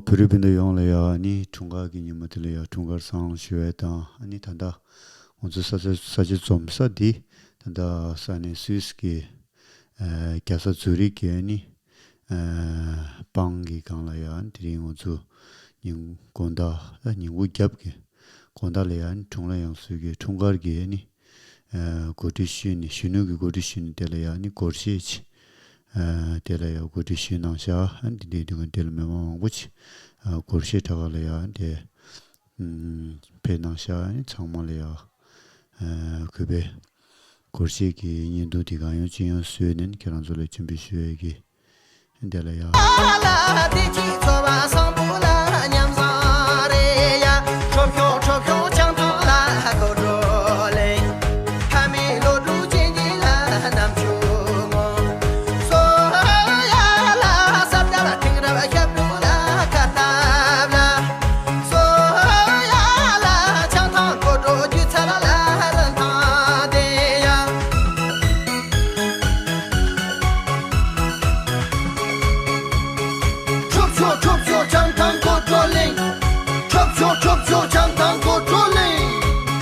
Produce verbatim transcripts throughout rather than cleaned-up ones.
བོད་རིགས་སྤུན་ཟླ་ཡོངས་ལ་ཡང་ཨ་ནི་འཁྲུངས་སྐར་གྱི་ཉིན་མོ་དེ་ལ་ཡང་འཁྲུངས་སྐར་བསང་ཞུ་བ་དང་། ཨ་ནི་ད་ལྟ་ང་ཚོ་ས་ཆ་ས་ཆ་འཛོམས་ས་འདི་ད་ལྟ་ས་གནས་སུད་སི་གི་ཨ་རྒྱལ་ས་ཛུ་རིག་གི་ཨ་ནི་ཨ་སྤང་གི་སྒང་ལ་ཡང་དེ་རིང་ང་ཚོ་ཉིན་དགོང་དག་ཨ་ཉིན་གུང་རྒྱབ་ཀྱི་དགོང་དག་ལ་ཡང་འཁྲུངས་ལྷ་དབྱངས་གསོལ་གྱི་འཁྲུངས་སྐར་གྱི་ཨ་ནི་ཨ་གོ་སྒྲིག་ཞུས་ནས་གཞོན་ནུ་གི་གོ་སྒྲིག་ཞུས་ནས་དེ་ལ་ཡང་ནི་སྒོར་གཞས་ཅིག་ཨ་དེ་ལ་ཡང་གོ་སྒྲིག་ཞུས་གནང་ཤག་ཨ་འདི་འདྲའི་དུས་ཀྱང་དེ་ལ་མི་མང་མང་པོ་ཅིག་ཨ་སྒོར་གཞས་གྲགས་ཁ་ལ་ཡང་དེ་ཨམ་ཕེབས་གནང་ཤག་ཨ་ནི་ཚང་མ་ལ་ཡང་ཨ་གུས་པས་སྒོར་གཞས་ཀྱི་བརྙན་ཐུང་དེ་གང་ཡོང་ཅི་ཡོང་བཟོས་ནས་ཁྱེད་རང་ཚོ་ལ་སྤྱན་འབུལ་ཞུ་ཡས་ཀྱི་འདི་ལ་ཡ། ཁྲོབ་ཤོག་ཁྲོབ་ཤོག་བྱང་ཐང་གོ་ཁྲོ་ལིང་། ཁྲོབ་ཤོག་ཁྲོབ་ཤོག་བྱང་ཐང་གོ་ཁྲོ་ལིང་།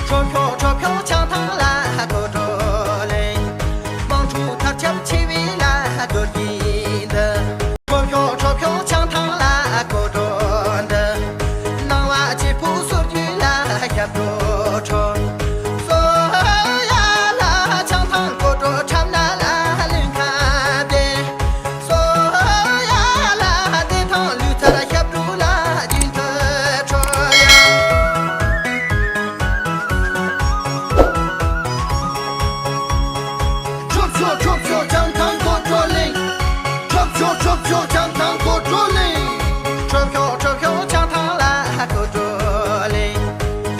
ཁྲོབ་ཤོག་ཁྲོབ་ཤོག་བྱང་ཐང་ལ་གོ་ཁྲོ་ལིང་། དམག་འཁྲུག་དར་ཁྱབ་ཆེ་བའི་ལ་རྡོ་རྒྱུད་འདི། ཁྲོབ་ཤོག་ཁྲོབ་ཤོག་བྱང་ཐང་ལ་གོ་ཁྲོ་འདི། སྣང་བ་བྱེད་ཕོ་སོར་རྒྱུད་ལ་ཞབས་བྲོ་འཁྲབ། སོ་ཡ་ལ་བྱང་ཐང་གོ་ཁྲོ་འཁྲབ་ན་ལ་ལུས་ཁ་བདེ། སོ་ཡ་ལ་བདེ་ཐང་ལུས་ཚར་ཞབས་བྲོ་ལ་རྒྱུན་མཐུད་འཁྲབ་ཡ། ཁྲོབ་ཤོག་ཁྲོབ་ཤོག་བྱང་ཐང་གོ་ཁྲོ་ལིང་། ཁྲོབ་ཤོག་ཁྲོབ་ཤོག་བྱང་ཐང་གོ་ཁྲོ་ལིང་། ཁྲོབ་ཤོག་ཁྲོབ་ཤོག་བྱང་ཐང་ལ་གོ་ཁྲོ་ལིང་།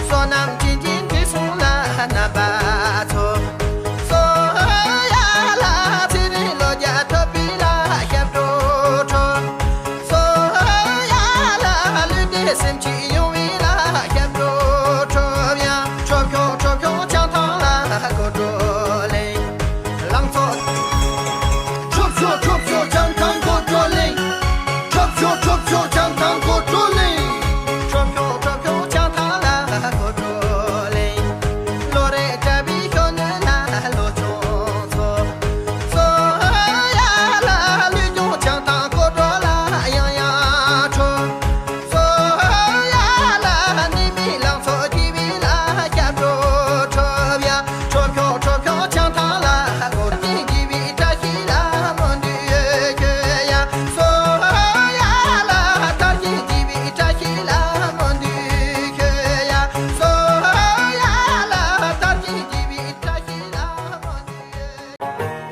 བསོད་ནམས་ཅན་གྱི་འདྲེ་སྲུང་ལ་རྣམ་པ་ཚོ། སོ་ཡ་ལ་ཚེ་རིང་ལོ་བརྒྱ་ཐོབ་པའི་ལ་ཞབས་བྲོ་འཁྲབ། སོ་ཡ་ལ་ལུས་བདེ་སེམས་སྐྱིད་ཡོང་བའི་ལ་ཞབས་བྲོ་འཁྲབ་ཡ། ཁྲོབ་ཤོག་ཁྲོབ་ཤོག་བྱང་ཐང་ལ་གོ་ཁྲོ་ལིང་། ལང་ཚོ། ཁྲོབ་ཤོག་ཁྲོབ་ཤོག་བྱང་ཐང་གོ་ཁྲོ་ལིང་། ཁྲོབ་ཤོག་ཁྲོབ་ཤོག་བྱང་ཐང་གོ་ཁྲོ་ལིང་། ཁྲོབ་ཤོག་ཁྲོབ་ཤོག་བྱང་ཐང་ལ་གོ་ཁྲོ་ལིང་། ལོ་རེ་གྲྭ་པའི་ཤོ་ནུ་ལ་ལོ་ཆུང་ཚོ། སོ་ཡ་ལ་ལུས་སྦྱོང་བྱང་ཐང་གོ་ཁྲོ་ལ་ཡང་ཡང་འཁྲབ། སོ་ཡ་ལ་ནི་མི་ལང་ཚོ་སྐྱིད་པའི་ལ་སྐྱབས་འགྲོ་འཁྲབ་ཡ། འཁྲབ་ཤོག་འཁྲབ་ཤོག་བྱང་ཐང་ལ་གོ་སྐྱིད་པའི་བཀྲ་ཤིས་ལ་མོ་འདུས་ཁྱོད་ཡ། སོ་ཡ་ལ་དར་ཞིང་རྒྱས་པའི་བཀྲ་ཤིས་ལ་མོ་འདུས་ཁྱོད་ཡ། སོ་ཡ་ལ་དར་ཞིང་རྒྱས་པའི་བཀྲ་ཤིས་ལ་མོ་འདུས།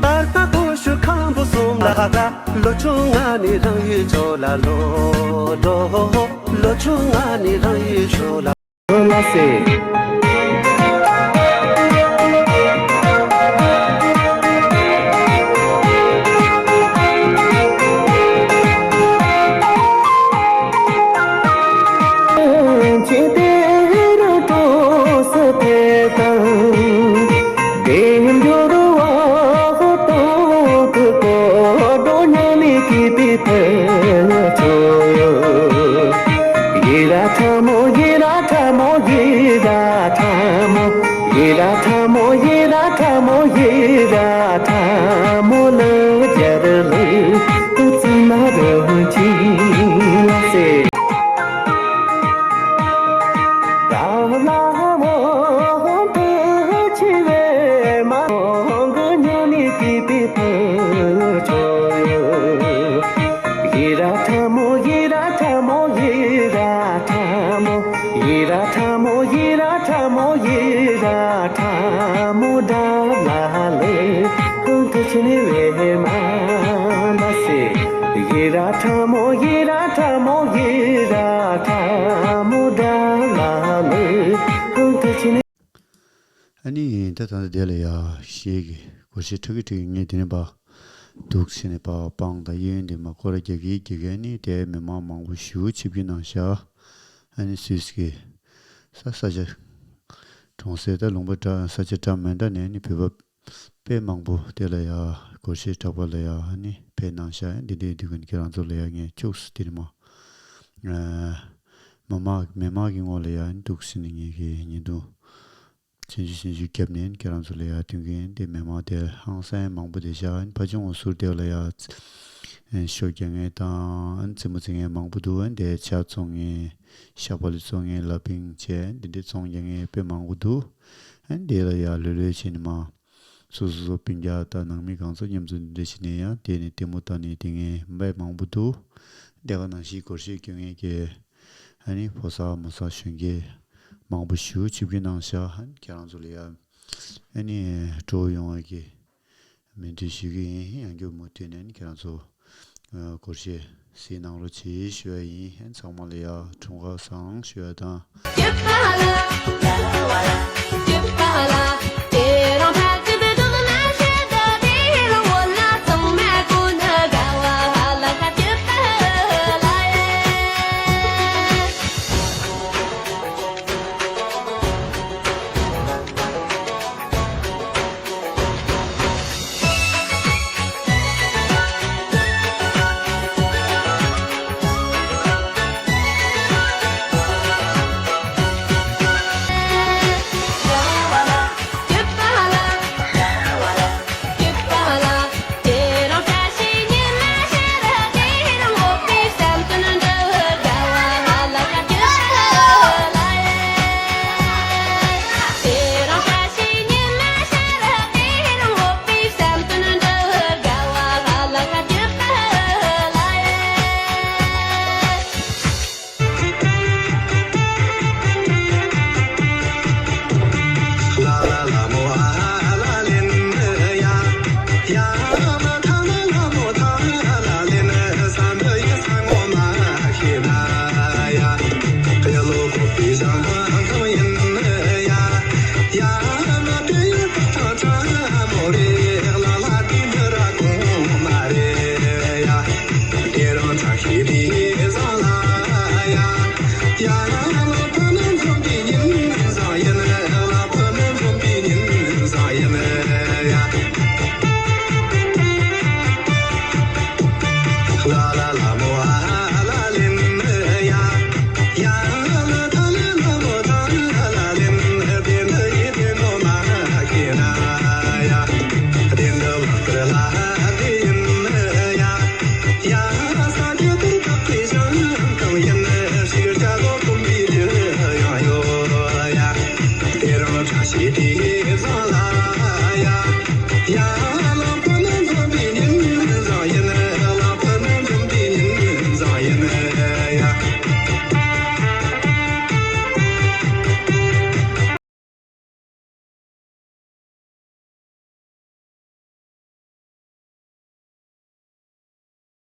པར་པ་ཀུ་ཤུ་ཁམ་བུ་གསུམ་ལ་ཧ་ཧ། ལོ་ཆུང་ང་ནི་རང་ཡུལ་ཕྱོགས་ལ་ལོག་འགྲོ། ལོ་ཆུང་ང་ནི་རང་ཡུལ་ཕྱོགས་ལ། ལ་སེ། ཡེ་ར་ཁྲ་མོ་ཡེ་ར་ཁྲ་མོ་ཡེ་ར་ཁྲ་མོ་ཡེ་ར་ཁྲ་མོ་ཡེ་ར་ཁྲ་མོ་ཡེ་ར་ཁྲ་མོ་ལ་རྒྱ་ར་ལུ་ཏུ་ཙི་མ་རུ་ཅི་ལ་སེ། ད་ལ་མོ་ཏུ་ཆི་བེ་མ་གུ་ཉོ་ནི་ཏི་པི་ཏུ་ཆོ། ཡེ་ར་ཁྲ་མོ་ཡེ་ར་ཁྲ་མོ་ཡེ་ར་ཁྲ་མོ་ཡེ་ར་ཁྲ་མོ་ཡེ་ར་ཁྲ་མོ་ཡེ་ར་ཁྲ་མོ་ད་ལ་ལེ་ཧུང་ཏུ་ཆི་ནི་བེ་མ་མ་སེ། ཡེ་ར་ཁྲ་མོ་ཡེ་ར་ཁྲ་མོ་ཡེ་ར་ཁྲ་མོ་ད་ལ་ལེ་ཧུང་ཏུ་ཆི་ནི། ཨ་ནི་ད་ད་ལྟ་དེ་ལ་ཡ་གཞས་ཀྱི་སྒོར་གཞས་ཁྲ་གི་ཁྲི་ངས་དེ་ནས་པ་འདུག་ཟེར་ནས་པ་སྤང་དང་གཡས་གཡོན་དེ་མ་སྐོར་ར་རྒྱག་གི་རྒྱག་གི་ཨ་ནི་དེ་མི་མང་མང་པོ་ཞེ་པོ་ཆིབས་ཀྱི་ནང་བཞག་ཨ་ནི་སུད་སི་གི་ ས་ས་ཆ་གྲོང་གསེབ་དང་ལུང་པ་འདྲ་ས་ཆ་འདྲ་མི་འདྲ་ནས་ནི་བོད་པ་དཔེ་མང་པོ་དེ་ལ་ཡ་སྒོར་གཞས་གྲགས་པ་ལ་ཡ་ནི་ཕེབས་གནང་ཤག་འདི་འདྲའི་དུས་ཀུན་ཁྱེད་རང་ཚོ་ལ་ཡ་ངས་ཁྱུགས་སུ་དེ་ནི་མ། མ་མ་མི་མང་གི་ངོ་ལ་ཡ་ནི་འདུག་ཟེར་ནས་ངས་ཀྱི་ཉིན་དུ། ཆུང་ཆུང་ཆུང་ཆུང་བརྒྱབ་ནས་ཁྱེད་རང་ཚོ་ལ་ཡ་སྟོན་གྱིན་དེ་མི་མང་དེ་ཧང་སང་མང་པོ་དེ་བཞག་ཕ་ཆུང་ངོ་ཟུར་དེ་ལ་ཡ་ཤོ་རྒྱག་མཁན་དང་རྩེད་མོ་རྩེ་མཁན་མང་པོ་འདུག་དེ་ཇ་བཙོང་མཁན་ཤ་བག་ལེབ་བཙོང་མཁན་ལ་ཕིང་བྱས་འདི་འདྲའི་བཙོང་རྒྱག་མཁན་དཔེ་མང་པོ་འདུག་དེ་ལ་ཡ་ལྷོད་ལྷོད་བྱས་ནས་མ་སོ་སོ་སོ་སྤུན་ཀྱག་དང་ནང་མི་གང་ཚོ་མཉམ་དུ་འདི་འདྲ་བྱས་ནས་ཡ་དེ་ནས་ལྟད་མོ་ལྟ་ནས་དེ་ངས་དཔེ་མང་པོ་འདུག་དེ་ག་ནང་བཞིན་སྒོར་གཞས་སྐྱོན་མཁན་གྱི་ཨ་ནི་ཕོ་གསར་མོ་གསར་གཞོན་སྐྱེས་མང་པོ་ཞིག་ཆིབས་བསྒྱུར་གནང་ཤག་ཨ་ནི་ཁྱེད་རང་ཚོ་ལ་ཡ་ཨ་ནི་སྤྲོ་བོ་ཡོང་བ་གི་སྨོན་འདུན་ཞུ་གི་ཡིན། ཡང་བསྐྱར་མུ་མཐུད་ནས་ཨ་ནི་ཁྱེད་རང་ཚོ་སྒོར་གཞས་གཟིགས་གནང་རོགས་བྱེད་ཞུ་བ་ཡིན། ཨ་ནི་ཚང་མ་ལ་ཡ་འཁྲུངས་སྐར་བཟང་ཞུ་བ་དང་།